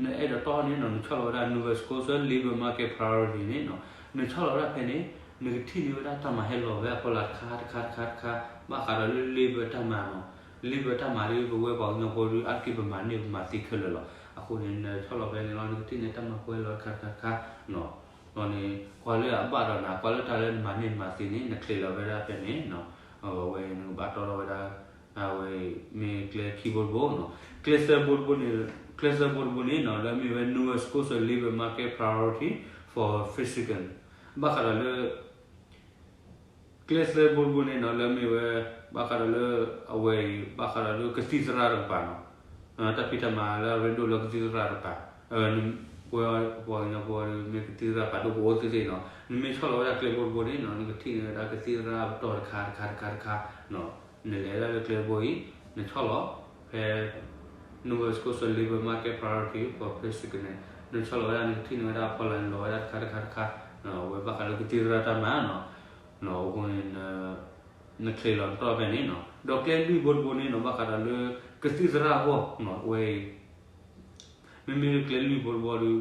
နအဲၣ်ဒိးတီၢ်န့ၣ်နီၤ, နဆီၣ်လီၤဝဲဒၣ် Nova Scotia Labour Market Priority န့ၣ်နီၤ, နဆီၣ်လီၤဝဲဒၣ်ဖဲန့ၣ် နကထံၣ်န့ၢ်ဝဲဒၣ်တၢ်မၤဟဲလီၤဝဲအဖီလာ်တခါတခါတခါတခါ, ဘၣ်ဃးဒီးလၢ labour တၢ်မၤနီၤ, labour တၢ်မၤဒီး ပဝဲပှၤကညီဖိဒီး အါတက့ၢ်ပမၤန့ၢ်ပမၤသ့ခဲလၢာ်လီၤ. အဃိန့ၣ် နဆီၣ်လီၤဖဲန့ၣ်လီၤ, နကထံၣ်န့ၢ်တၢ်မၤကွဲလီၤတခါတခါတခါနီၤ, ဒီးန့ၣ် ကွၢ်လၢအဘၣ်ဒီးနၤ, ကွၢ်လၢတၢ်လၢနမၤန့ၢ်မၤသ့န့ၣ် နချ့းလီၤဝဲဒၣ်ဖဲန့ၣ်နီၤ, အဝဲနကဘၣ်တီၢ်ထီၣ်ဝဲဒၣ် အဝဲမ့ၢ်ကျဲခံဘိတဘိနီၤ, ကျဲသၢဘိတဘိန့ၣ်, ကျဲသၢဘိတဘိန့ၣ်နီၤ လၢမ့ၢ်ဝဲ Nova Scotia Labour Market Priority for Physician, ဘၣ်ဃးဒီးလၢ ကျဲသၢဘိတဘိန့ၣ်နီၤ လၢမ့ၢ်ဝဲ ဘၣ်ဃးဒီးလၢ အဝဲအံၤ ဘၣ်ဃးဒီးလၢကသံၣ်သရၣ်တကပၤနီၤ, တၢ်ဖံးတၢ်မၤလၢအရ့ဒိၣ်လၢကသံၣ်သရၣ်တကပၤ, ပဝဲပှၤကညီဖိမ့ၢ်ကသံၣ်သရၣ်ဖးဒိၣ်ကအိၣ်သ့သ့နီၤ, နမ့ၢ်ဆီၣ်လီၤဝဲဒၣ်ကျဲဘိတဘိန့ၣ်နီၤ နကထံၣ်န့ၢ်ဝဲဒၣ်ကသံၣ်သရၣ်ပတီၢ်တခါတခါတခါတခါနီၤ, နလဲၤဒၣ်လၢကျဲဘိအံၤ နဆီၣ်လီၤ ဖဲ Nova Scotia Labour Market Priority for Physician န့ၣ် နဆီၣ်လီၤဝဲဒၣ် နကထံၣ်န့ၢ်ဝဲဒၣ်အဖီလာ်န့ၣ် လီၤဝဲဒၣ်တခါတခါတခါ, အဝဲဘၣ်ဃးလၢကသံၣ်သရၣ်တၢ်မၤနီၤ, အဃိန့ၣ် နချ့းလီၤနတီၢ်ဖဲန့ၣ်နီၤ, ဒီးကျဲလွံၢ်ဘိတဘိန့ၣ်နီၤ ဘၣ်ဃးဒီးလၢ ကသံၣ်သရၣ်အဂီၢ်နီၤ အဝဲအံၤ မ့မ့ၢ်လၢကျဲလွံၢ်ဘိတဘိဒီး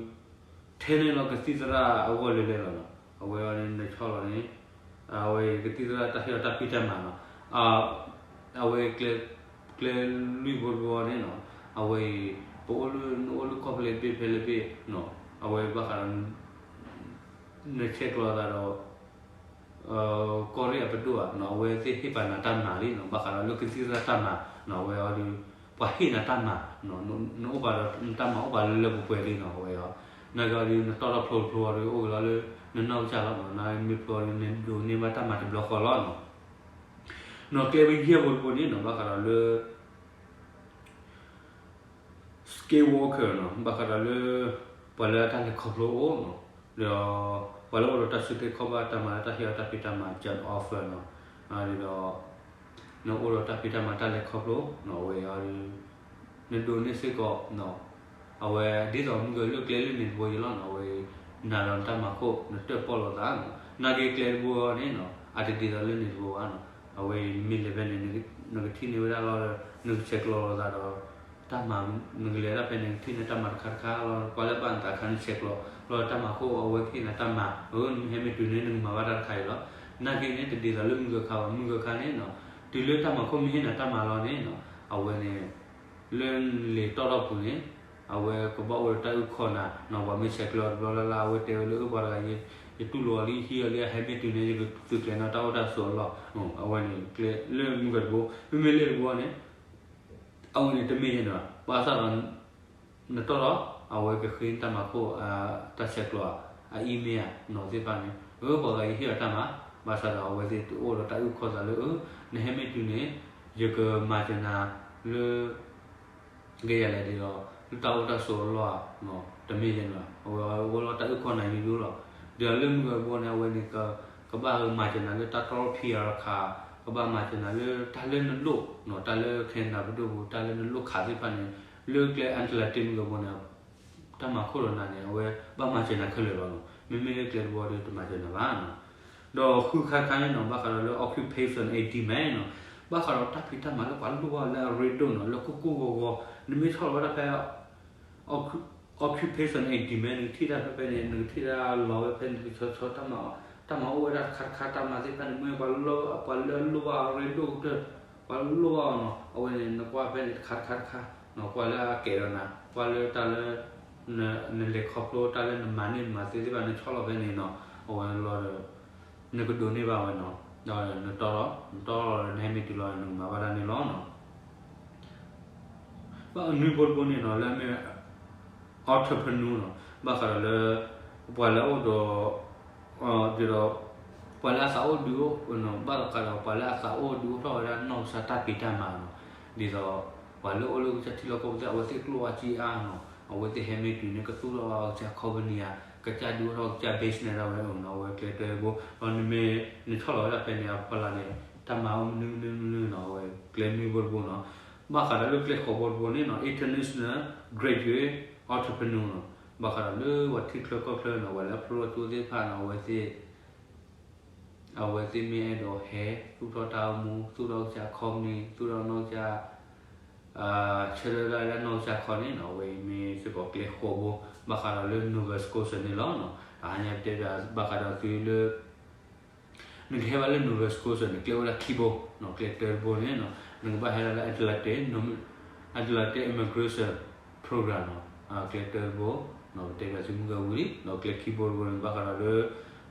ထဲန့ၣ်လီၤကသံၣ်သရၣ်အဂီၢ်လၢလဲၣ်လီၤနီၤ. အဝဲအံၤန့ၣ် နဆီၣ်လီၤန့ၣ် အဝဲအံၤကသံၣ်သရၣ်တၢ်ဟ့ၣ်အီၤတၢ်ဖံးတၢ်မၤနီၤ. အဝဲ ကျဲလွံၢ်ဘိတဘိန့ၣ်နီၤ အဝဲအံၤ ပအိၣ်လၢ နအိၣ်လၢကီၢ်ဖဲလဲၣ်တဘ့ၣ်ဖဲလဲၣ်တဘ့ၣ်နီၤ အဝဲဘၣ်ဃးဒီး နဆဲးကျိးသးဒီး ကီၢ်ရ့ၣ်အပဒိၣ်ဧါနီၤ အဝဲသ့ၣ်ဟ့ၣ်ပာ်နၤတၢ်မၤလံနီၤ ဘၣ်ဃးဒီးလၢကသံၣ်သရၣ်တၢ်မၤနီၤ အဝဲအံၤဒီး ပှၤဟ့ၣ်နၤတၢ်မၤ နအိၣ်ဘၣ်ဒီးနတၢ်မၤအိၣ်ဘၣ်လၢလၢပှဲၤပှဲၤလံနီၤ အဝဲအံၤဒီး နာ်က့အံၤဒီး နတီၢ်ထီၣ်ဖျိတဖျိအံၤဒီး အိၣ်က့ၤလီၤလၢ နနီၢ်ကစၢ်လီၤနီၤ နမ့ၢ်ဖျိအံၤဒီး နဒိးန့ၢ်ဘၣ်တၢ်မၤတဘျီဃီလီၤနီၤ. နီၤကျဲဝဲယဲၢ်ဘိတဘိန့ၣ်နီၤ ဘၣ်ဃးဒီးလၢ skilled worker နီၤ ဘၣ်ဃးဒီးလၢ ပှၤလၢအတၢ်လဲၤခီဖျိအိၣ်နီၤ ဒီး ပှၤလၢအိၣ်ဒီးတၢ်စုသ့ခီၣ်ဘၣ်တၢ်မၤလၢတၢ်ဟ့ၣ်အီၤတၢ်ဖံးတၢ်မၤ job offer နီၤ ဒီး နအိၣ်ဒီးတၢ်ဖံးတၢ်မၤတၢ်လဲၤခီဖျိနီၤ အဝဲအံၤဒီး နဒိးန့ၢ်စ့ၢ်ကီး အဝဲဒ်သိးမုၢ်ဂၢၢ်လၢကျဲလၢန့ၣ်တဘိယဲလီၤနီၤ အဝဲ နၤဒီးနတၢ်မၤခိၣ် နတၢၣ်ပီၣ်လိာ်သးနီၤ နာ်က့ကျဲတဘိအံၤန့ၣ်နီၤ အတဒ်သိးလၢန့ၣ်တဘိဘၣ်နီၤ အဝဲအံၤနမ့ၢ်လဲၤဖဲန့ၣ် နကထံၣ်န့ၢ်ဝဲဒၣ်လီၤဒီး နကဆဲးကျိးလိာ်သးဒီး တၢ်မၤ နကလဲၤဒၣ်ဖဲန့ၣ် နကထံၣ်န့ၢ်တၢ်မၤတခါတခါလီၤ ပှၤလၢဘၣ်နသးခါနဆဲးကျိး လီၤတၢ်မၤခိၣ်အဝဲကဟ့ၣ်နၤတၢ်မၤ အၢ နမ့ၢ်ဟဲမ့ၢ်တုၤန့ၣ် နကမၤဘၣ်တၢ်တခါအံၤလီၤ နာ်က့န့ၣ် တဒ်သိးလၢမုၢ်ဂၢၢ်ခါဘၣ် မုၢ်ဂၢၢ်ခါန့ၣ်နီၤ တုၤလၢတၢ်မၤခိၣ်မ့ၢ်ဟ့ၣ်နၤတၢ်မၤလီၤန့ၣ်နီၤ အဝဲန့ၣ် လၢနလံာ်တီၢ်ထီၣ်ပူၤန့ၣ် အဝဲကဘၣ်အိၣ်ဒီးတၢ်အုၣ်ခီၣ်နၤနီၤ ပှၤမ့ၢ်ဆဲးကျိးတဘျီလၢ်လၢ် အဝဲတဲဝဲလၢအၢပှၤတဂၤ ယတူၢ်လိာ်အီၤလံ ယဟံးအီၤလံ အဟဲမ့ၢ်တုၤန့ၣ် ယကသုးကျဲၤနီၣ်တၢ်အိၣ်တၢ်ဆိးအလီၢ် အဝဲန့ၣ် ကျဲလၢမုၢ်ဂၢၢ်တဘိ မ့မ့ၢ်လၢတဘိန့ၣ် အဝဲန့ၣ်တမ့ၢ်ယဲန့ၣ်ဘၣ် ဘၣ်ဆၣ်ဒီး နတီၢ်ထီၣ် အဝဲကဃ့နတၢ်မၤခိၣ် တၢ်ဆဲးကျိး အ email နီၤသ့ၣ်တဖၣ်န့ၣ် အၢ ပှၤဂၤယဟ့ၣ်အီၤတၢ်မၤ ဘၣ်ဆၣ်ဒီးအဝဲသ့ၣ်တအိၣ်ဒီးတၢ်အုၣ်ခီၣ်သးလၢ အၢ နဟဲမ့ၢ်တုၤန့ၣ် ယကမၤစၢၤနၤလၢ ကယၤလဲၣ်ဒ်ဒီး လၢတၢ်အိၣ်တၢ်ဆိးအလီၢ်ဧါ တမ့ၢ်ယဲန့ၣ်ဘၣ် အဝဲအိၣ်လီၤတၢ်အုၣ်ခီၣ်နၤယိယိလီၤ ဒီးလၢမုၢ်ဂၢၢ်တဘိန့ၣ် အဝဲန့ၣ် ကဘၣ်မၤစၢၤနၤလၢတၢ်တီၢ် PR ခး ကဘၣ်မၤစၢၤနၤလၢတၢ်လၢနလိၣ်နီၤ တၢ်လၢ Canada ပဒိၣ်ပူၤ တၢ်လၢနလိၣ်ခးသ့ၣ်တဖၣ်န့ၣ် လၢကျဲ Atlantic မုၢ်ဂၢၢ်တဘိန့ၣ် တၢ်မၤခိၣ်ဒီးနၤန့ၣ် အဝဲဘၣ်မၤစၢၤနၤခဲလၢာ်လီၤနီၤ မ့မ့ၢ်လၢကျဲတဘိဒီးတမၤစၢၤနၤဘၣ်နီၤ ဒီးဃုခါတခါန့ၣ်နီၤ ဘၣ်ဃးဒီးလၢ occupation and demand နီၤ ဘၣ်ဃးဒီးတၢ်ဖံးတၢ်မၤလၢပှၤလိၣ်ဘၣ်လၢအရ့ဒိၣ်နီၤ လၢကိၢ်ကိၢ်ဂီၤဂီၤ နမ့ၢ်ဆီၣ်လီၤဝဲဒၣ်ဖဲ occupation and demand နကထံၣ်တၢ်ဖဲဖဲန့ၣ် နကထံၣ်တၢ်လီၤဝဲဖဲန့ၣ် နကဆီဆီတၢ်မၤ တၢ်မၤအိၣ်ဝဲဒၣ်တခါတခါ တၢ်မၤသ့ၣ်တဖၣ်န့ၣ် မ့ၢ်ပှၤလၢ ပှၤလၢအလိၣ်ဘၣ်အရ့ဒိၣ်ကတၢၢ် ပှၤလၢလိၣ်ဘၣ်အီၤနီၤ အဝဲန့ၣ် နကွၢ်ဖဲန့ၣ်တခါတခါတခါ ကွၢ်လၢအကဲၤဒီးနၤ ကွၢ်လၢတၢ်လၢ နလဲၤခီဖျိတၢ်လၢနမၤန့ၢ်မၤသ့သ့ၣ်တဖၣ် နဆီၣ်လီၤဖဲန့ၣ်နီၤ အဝဲလီၤဒီး နကဒိးန့ၢ်ဘၣ်ဝဲနီၤ ဒီးနတီၢ်ထီၣ် နတီၢ်ထီၣ်လီၤဒီး နဟဲမ့ၢ်တုၤလီၤ နကမၤဘၣ်တၢ်န့ၣ်လီၤနီၤ ဘၣ်နွံဘိတဘိန့ၣ်နီၤ လၢအမ့ၢ် entrepreneur နီၤ ဘၣ်ဃးဒီးလၢ ပှၤလၢအအိၣ်ဒီး ဒ်သိး ပှၤလၢအသးအိၣ်ဒုးအိၣ်နီၤ ဘၣ်ဃးဒီးပှၤလၢအသးအိၣ်ဒုးအိၣ်ထီၣ်ဝဲဒၣ်နီၢ်ကစၢ်တၢ်ဖံးတၢ်မၤနီၤ ဒ်သိး ပှၤလၢအိၣ်လၢကစၢ်ထံလီၢ်ကီၢ်ပူၤသ့ၣ် အဝဲသ့ၣ်ကျိၣ်အီၣ်စ့အါနီၤ အဝဲသ့ၣ်ဟဲမ့ၢ်တုၤန့ၣ် ကသူၣ်ထီၣ်ဘၣ်အီၤကစၢ် company ဧါ ကစၢ်ဒုးအိၣ်ထီၣ်ကစၢ် business ဒၣ်ဝဲနီၤ အဝဲကျဲတၢတဘိ ဒီးနမ့ၢ် နဆီၣ်လီၤဝဲဒၣ်ဖဲန့ၣ်အဖီလာ်န့ၣ် တၢ်မၤအိၣ်မနုၤမနုၤမနုၤနီၤ အဝဲကျဲနွံဘိတဘိနီၤ ဘၣ်ဃးဒီးလၢကျဲဃိးဘိတဘိန့ၣ်နီၤ international graduate entrepreneur နီၤ ဘၣ်ဃးဒီးလၢပှၤထံချၢကီၢ်ချၢနီၤ ပှၤလၢအဖျိထီၣ်ကၠိသ့ၣ်တဖၣ်နီၤ အဝဲသ့ၣ် အဝဲသ့ၣ်မ့ၢ်အဲၣ်ဒိးဟဲ သူၣ်ထီၣ်တၢ်အိၣ်မူ သူၣ်ထီၣ်ကစၢ် company သူၣ်ထီၣ်နီၢ်ကစၢ် ဆၢထၢၣ်ဒၣ်လၢနီၢ်ကစၢ်ခီန့ၣ်နီၤ အဝဲအံၤမ့ၢ်စ့ၢ်ကီးကျဲဃိးဘိ ဘၣ်ဃးဒီးလၢ Nova Scotia န့ၣ်လီၤနီၤ တဟါညါပတဲဘၣ်ဃးဒီးသုလၢ နကဟဲဘၣ်လၢ Nova Scotia န့ၣ် ကျဲအိၣ်ဒၣ်ခံဘိနီၤ ကျဲတၢတဘိန့ၣ်နီၤ နကဘၣ်ဟဲဒၣ်လၢ Atlantic Atlantic Immigration Program နီၤ ကျဲတၢတဘိ ပတဲဘၣ်သုမုၢ်ဂၤဝံၤလံ ဒီးကျဲခံဘိတဘိန့ၣ် ဘၣ်ဃးဒီးလၢ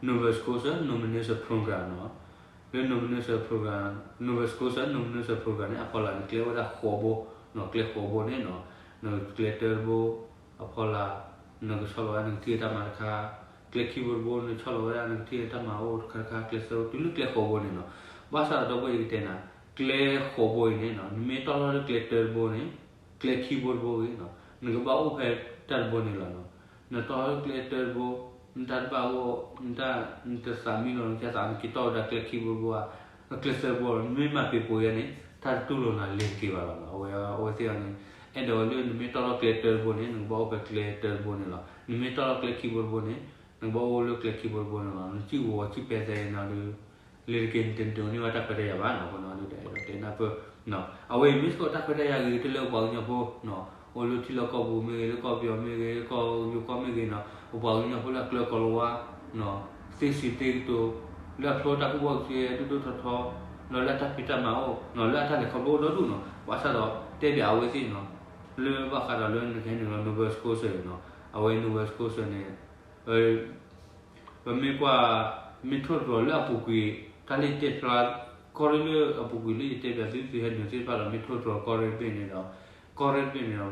Nova Scotia Nomination Program နီၤ လၢ Nomination Program Nova Scotia Nomination Program န့ၣ် အဖီလာ်န့ၣ် ကျဲအိၣ်ဝဲဒၣ်ဃိးဘိနီၤ ကျဲဃိးဘိန့ၣ်နီၤ နကျဲတၢတဘိ အဖီလာ် နကဆီၣ်လီၤဝဲဒၣ်နကထံၣ်တၢ်မၤတခါ ကျဲခံဘိတဘိ နဆီၣ်လီၤဝဲဒၣ်နကထံၣ်တၢ်မၤအိၣ်တခါတခါ ကျဲသၢဘိ တုၤလၢကျဲဃိးဘိန့ၣ်နီၤ ဘၣ်ဆၣ်ဒီးဒီပုၢ်ဝဲၢ်ယကတဲနၤ ကျဲဃိးဘိအံၤန့ၣ်နီၤ နမ့ၢ်တီၢ်ထီၣ်လၢကျဲတၢတဘိန့ၣ် ကျဲခံဘိတဘိဂ့ၤနီၤ နကဘၣ်အိၣ်ဖဲတၢ်တဘိန့ၣ်လီၤနီၤ နတီၢ်ထီၣ်လၢကျဲတၢတဘိ နတၢ်တဘၣ်အိၣ် နတၢ် နတသးမံလီၤနကသး နက့ၤတီၢ်ဝဲဒၣ်ကျဲခံဘိတဘိဧါ ကျဲသၢဘိ နမ့ၢ်မၤပ့ၤပိာ်ယဲန့ၣ် တၢ်တတူၢ်လိာ်နၤလ့ၤတက့ၤဘၣ်လီၤနီၤ အဝဲ အဝဲသ့ၣ်အီၤန့ၣ် အဲၣ်ဒိးဝဲလၢနမ့ၢ်တီၢ်ထီၣ်ကျဲတၢတဘိန့ၣ် နကဘၣ်အိၣ်ဖဲကျဲတၢတဘိန့ၣ်လီၤ နမ့ၢ်တီၢ်ထီၣ်ကျဲခံဘိတဘိန့ၣ် နကဘၣ်အိၣ်လၢကျဲခံဘိတဘိန့ၣ်လီၤ နစံၣ်ဝီၤစံၣ်ပဲသဲနီၤဒီး လၢတက့ၢ်န့ၣ် တဒိးန့ၢ်ဘၣ်တၢ်ခွဲးတၢ်ယာ်ဘၣ်နီၤ. အဃိန့ၣ်ဒုး အဲၣ်ဒိးတဲနၢ်ပၢၢ် အဝဲအံၤမ့ၢ်စ့ၢ်ကီးတၢ်ခွဲးတၢ်ယာ်ဂ့ၤကတၢၢ်လၢပှၤကညီဖိနီၤ, အိၣ်လၢထံလီၢ်ကီၢ်ပူၤမ့ၢ်ဂ့ၤ, လၢကီၢ်ပယီၤမ့ၢ်ဂ့ၤ, လၢကီၢ်ယူၢ်ကီၢ်မ့ၢ်ဂ့ၤနီၤ, ပပှၤကညီဖိလၢအကျၢၤကီၤလၤဝါ သ့စံးသ့ကတိၤ လၢအဖျိတၢ်ကူၣ်ဘၣ်ကူၣ်သ့ ဒိၣ်ဒိၣ်ထီထီ ဒီးလၢအတၢ်ဖံးတၢ်မၤအိၣ်နီၤ, လၢအတၢ်လဲၤခီဖျိအိၣ်ဒီဒူၣ်နီၤ, ဘၣ်ဆၣ်ဒီးတဲပၠးအဝဲသ့ၣ်နီၤ, လၢဘၣ်ဃးဒီးလၢနကဟဲနုာ်လီၤ Nova Scotia နီၤ, အဝဲ Nova Scotia န့ၣ် ပမ့ၢ်ကွၢ် မ့ၢ်ထိၣ်သတြီၤလၢအပူၤကွံာ် တၢ်လၢယတဲဖျါ ကီၢ်ရ့ၣ်လၢအပူၤကွံာ်လၢယတဲပၠးသု သုဟဲနုာ်သ့ၣ်တဖၣ်ဒီး မ့ၢ်ထိၣ်သတြီၤကီၢ်ရ့ၣ်တဘ့ၣ်န့ၣ်ဒီး ကီၢ်ရ့ၣ်တဘ့ၣ်န့ၣ်ဒီး ပ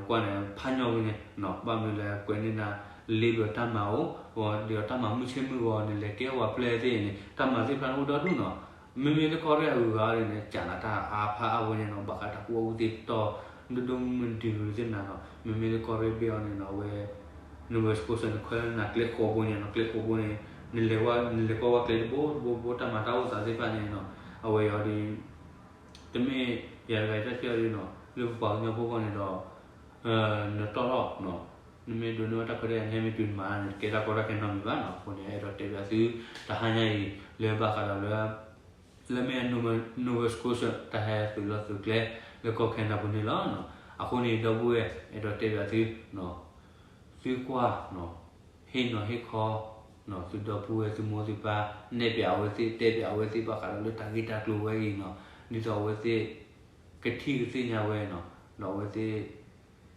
ကွၢ်န့ၣ် ဖးညီဝဲန့ၣ်နီၤ, ဘၣ်မနုၤလဲၣ် ကွဲးန့ၢ်နၤ လ့ဘၢတၢ်မၤအိၣ် ဒီးတၢ်မၤမုၢ်ဆ့ၣ်မုၢ်ဂီၤ နလဲၤကဲဝဲပျဲၢ်သ့ၣ်န့ၣ် တၢ်မၤသ့ၣ်တဖၣ်န့ၣ်အိၣ်ဒီဒူၣ်နီၤ, မ့မ့ၢ်လၢကီၢ်ရ့ၣ်အဂုၤအဂၤန့ၣ် ကၠးနၤတၢ်အါဖးအါဝဲန့ၣ်နီၤ, ဘၣ်ဃးတၢ်ကူၣ်ဘၣ်ကူၣ်သ့တီ ဒိၣ်ဒိၣ်မုၢ်မုၢ် degree သ့ၣ်နၤနီၤ, မ့မ့ၢ်လၢကီၢ်ရ့ၣ်တဘ့ၣ်အံၤန့ၣ်နီၤ အဝဲ Nova Scotia န့ၣ် ခွဲးလၢနၤကျဲဃိးဘိန့ၣ်နီၤ, ကျဲဃိးဘိန့ၣ် နလဲၤဝဲ နလဲၤကွၢ်ဝဲကျဲတဘိတဘိတဘိ တၢ်မၤတၢ်အိၣ်သးသ့ၣ်တဖၣ်န့ၣ်နီၤ, အဝဲအံၤဒီး တမ့ၢ်ယၤတဂၤတၢ်စံးအီၤဒ်နီၤ, လၢပပှၤကညီဖိအဂီၢ်န့ၣ်ဒီး နတီၢ်ထီၣ်နီၤ, နမ့ၢ်ဒိးန့ၢ်ဘၣ်တၢ်ခွဲးတၢ်ယာ် နဟဲမ့ၢ်တုၤနမၤန့ၣ် တကဲတၢ်ကီတၢ်ခဲနီတမံၤဘၣ်နီၤ, အဃိန့ၣ် အဲၣ်ဒိးတဲပၠးသု တဟါညါအံၤ လၢဘၣ်ဃးဒီးလၢ လၢမ့ၢ် Nova Scotia တၢ်ဟဲသုးလီၢ်သုးကျဲ လၢကီၢ်ခဲနဒၤပူၤန့ၣ်လီၤ. အဃိန့ၣ် ဒီပုၢ်ဝဲၢ် အဲၣ်ဒိးတဲပၠးသု သုကွၢ် ဟ့ၣ်နီၤဟ့ၣ်ခီ သုဒီပုၢ်ဝဲၢ်သုမိၢ်သုပၢ် နဲၣ်ပၠးအဝဲသ့ၣ် တဲပၠးအဝဲသ့ၣ်ဘၣ်ဃးဒီးလၢတၢ်ဂ့ၢ်တၢ်ကျိၤဝဲအံၤနီၤ, ဒ်သိးအဝဲသ့ၣ် ကထံၣ်ကသ့ၣ်ညါဝဲနီၤ, ဒီးအဝဲသ့ၣ်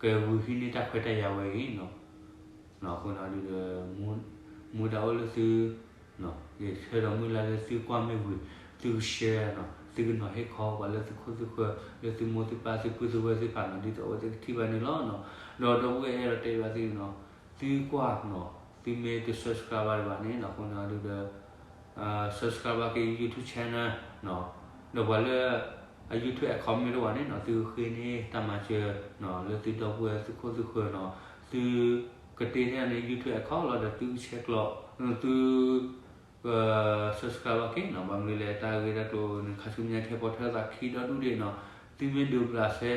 ကဂုာ်ဟံးန့ၢ်တၢ်ခွဲးတၢ်ယာ်ဝဲအံၤနီၤ. အဃိန့ၣ်ဒုးဒီး မူဒါအိၣ်လၢသု ယဆၢဒီးမုၢ်လၢ်လၢသုကွၢ်မ့ၢ်ဝံၤ သုက share နီၤ, သုကနီၤဟ့ၣ်ခီပှၤလၢသုခိၣ်သုဃၢၤ လၢသုမိၢ်သုပၢ်သုပုၢ်သုဝဲၢ်သ့ၣ်တဖၣ်နီၤ, ဒ်သိးအဝဲသ့ၣ်ကထံၣ်ဘၣ်န့ၣ်လီၤနီၤ. ဒီးဒီပုၢ်ဝဲၢ်အဲၣ်ဒိးတဲဘၣ်သုနီၤ, သုကွၢ်နီၤ, သုမ့ၢ်တ subscribe ဘၣ်ဒံးဘၣ်န့ၣ်နီၤ, အဃိန့ၣ်ဒုးဒီး subscribe ဘၣ်က့ၤ YouTube channel နီၤ, ဒီးပှၤလၢ အ YouTube account မ့ၢ်တအိၣ်ဘၣ်န့ၣ်နီၤ, သုဃ့န့ၢ်တၢ်မၤစၢၤနီၤ, လၢသုဒီပုၢ်ဝဲၢ်သုခိၣ်သုဃၢၤနီၤ, သုကတ့န့ၢ်န့ၣ် YouTube account လီၤဒီးသုကဆဲးကျိး သု subscribe ဘၣ်က့ၤနီၤ, ဘၣ်မနုၤလဲၣ် တၢ်ဂ့ၢ်တၢ်ကျိၤန့ၣ် ခါဆူမဲာ်ညါကဟဲပိာ်ထွဲသးခံဒီဒူၣ်ဒံးနီၤ, သုမ့ၢ်ဒုးဘျးစဲ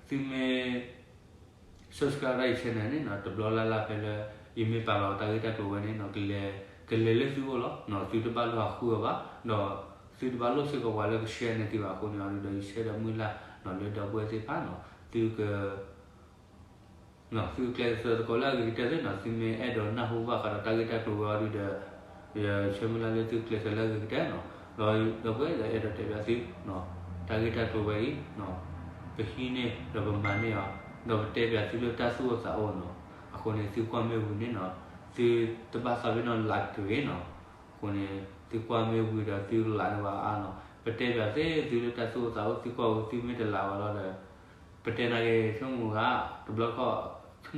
သုမ့ၢ် subscribe ဒၣ်ယ channel န့ၣ်နီၤ, တဘျီလၢ်လၢ်ဖဲလၢ ယမ့ၢ်ပာ်လီၤတၢ်ဂ့ၢ်တၢ်ကျိၤဝဲန့ၣ်နီၤ, ကလဲၤ ကလဲၤလၢသုအိၣ်လီၤနီၤ, သုတဘၣ်လိၣ်ဟးဃုအီၤဘၣ်, ဒီးသုတဘၣ်လိၣ်စ့ၢ်ကီးပှၤလၢက share န့ၢ်သုဘၣ်. အဃိန့ၣ်ဒုးဒီး ယဆၢဒီးမုၢ်လၢ်နီၤ, လၢဒီပုၢ်ဝဲၢ်သ့ၣ်တဖၣ်နီၤ, သုက သုကကျဲးစၢးသကိးလၢအဂ့ၤကတၢၢ်သ့ၣ်နီၤ, သုမ့ၢ်အဲၣ်ဒိးနၢ်ဟူဘၣ်ဃးဒီးတၢ်ဂ့ၢ်တၢ်ကျိၤဝဲအီၤဒုးဒီး ယဆၢမုၢ်လၢ်လၢသုကကျဲးစၢးလၢအဂ့ၤကတၢၢ်နီၤ. ဒီးဒီပုၢ်ဝဲၢ်ဒီးအဲၣ်ဒိးတဲဘၣ်သု တၢ်ဂ့ၢ်တၢ်ကျိၤဝဲအံၤ ပဟံးန့ၢ်ဒီးပမၤန့ၢ်အီၤ, ဒီးပတဲဘၣ်သုလၢတၢ်သူၣ်အိၣ်သးအိၣ်နီၤ. အဃိန့ၣ် သုကွၢ်မ့ၢ်ဝံၤန့ၣ်နီၤ, သုတဘၣ်သးပ့ၤနီၣ် like တဂ့ၤနီၤ. အဃိန့ၣ် သုကွၢ်မ့ၢ်ဝံၤဒီးသု like န့ၢ်ဘၣ်အါနီၤ. ပတဲဘၣ်သ့ၣ်သုလၢတၢ်သူၣ်အိၣ်သးအိၣ် သုကွၢ်ဝံၤသုမ့ၢ်တ like ဘၣ်လီၤဒီး ပတဲနၤက့ၤ ဆိကမိၣ်ဂၤ တဘျီခီၣ် ဆိကမိၣ်ဂၤဘျုးဒိၣ်ဘၣ်နီၤ. အဃိန့ၣ်ဒီး ကျဲဂ့ၤကတၢၢ်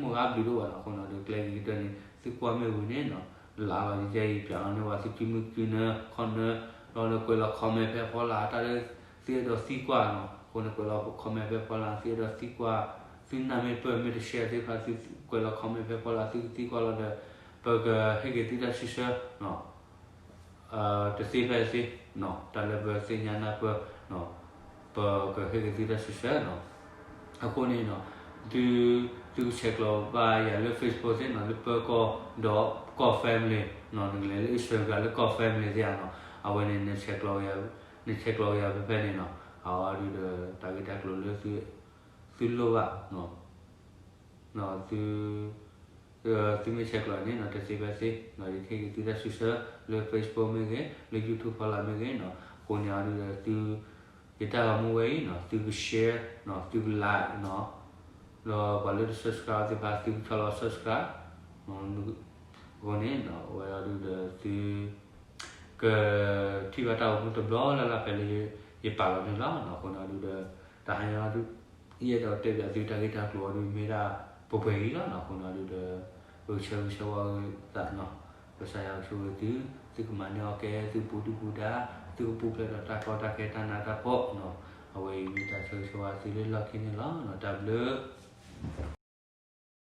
န့ၣ် သုကွၢ်မ့ၢ်ဝံၤန့ၣ်နီၤ, like လီၤယဲအံၤ ပၠးလီၤန့ၢ်ဝဲသုကုမုၢ်ကုနၢ ခီနၢ လီၤဒီးကွဲးလီၤ comment ဖဲဖီလာ် တၢ်လၢ သုအဲၣ်ဒိးသံကွၢ်နီၤ. အဃိန့ၣ် ကွဲးလီၤ comment ဖဲဖီလာ် သုအဲၣ်ဒိးသံကွၢ် သုနၢ်မ့ၢ်ပၢၢ်မ့ၢ်တ share သ့ၣ်တဖၣ် သုကွဲးလီၤ comment ဖဲဖီလာ် သုကသံကွၢ်လီၤဒီး ပကဟ့ၣ်က့ၤသုတၢ်စံးဆၢနီၤ. တသ့ဖဲအသ့ တၢ်လၢပသ့ၣ်ညါနၢ်ပၢၢ် ပကဟ့ၣ်က့ၤသုတၢ်စံးဆၢနီၤ. အဃိန့ၣ်နီၤ သု သုကဆဲးကျိးဘၣ်ယၤလၢ Facebook သ့ၣ်နီၤ, လၢပၢၤကီၢ် ဒီးကီၢ် family နီၤ, နကလဲၤလၢ Instagram လၢကီၢ် family သ့ၣ်ဧါနီၤ, အဝဲန့ၣ် နဆဲးကျိးက့ၤယၤဖဲဖဲန့ၣ်နီၤ. အဝဲဒုးဒီး တၢ်ဂ့ၢ်တၢ်ကျိၤလၢ သုလိၣ်ဘၣ် သု သုမ့ၢ်ဆဲးကျိးန့ၣ်နီၤ တသ့ဖဲသ့နီၤ ယကဟ့ၣ်က့ၤသုတၢ်စံးဆၢလၢ Facebook မ့ၢ်ဂ့ၤ လၢ YouTube ဖီလာ်မ့ၢ်ဂ့ၤနီၤ. အဃိန့ၣ်အဒုးဒီးသု ယတၢ်ဂီၤမူဝဲအံၤနီၤ သုက share နီၤ သုက like နီၤ ဒီးပှၤလၢတ subscribe သ့ၣ်တဖၣ် သုကဆီလီၤ subscribe အဃိန့ၣ် အဝဲအဒုးဒီးသု ကထံၣ်ဘၣ်တၢ်ဂီၤမူတဘျီလၢ်လၢ်ဖဲလၢယပာ်လီၤန့ၣ်လီၤ. အဃိန့ၣ်အဒုးဒီး တဟါညါအဒုး ယအဲၣ်ဒိးတဲဘၣ်သုတၢ်ဂ့ၢ်တၢ်ကျိၤအဒုးမ့ၢ်ဒၣ်ပှဲၤပှဲၤအံၤလီၤနီၤ. အဃိန့ၣ်အဒုးဒီး ပကဆၢဂ့ၤဆၢဝါက့ၤသးနီၤ ကစၢ်ယွၤကဆိၣ်ဂ့ၤသု သုကမၤန့ၢ်အီၣ်ကဲ သုပူၤဒုၣ်ပူၤဒါ သုကပူၤဖျဲးဒီးတၢ်ကီတၢ်ခဲတၢ်နးတၢ်ဖှီၣ်နီၤ. အဝဲအံၤမ့ၢ်တၢ်ဆၢဂ့ၤဆၢဝါသုလၢလီၢ်ခံန့ၣ်လီၤ. တၢ်ဘျုး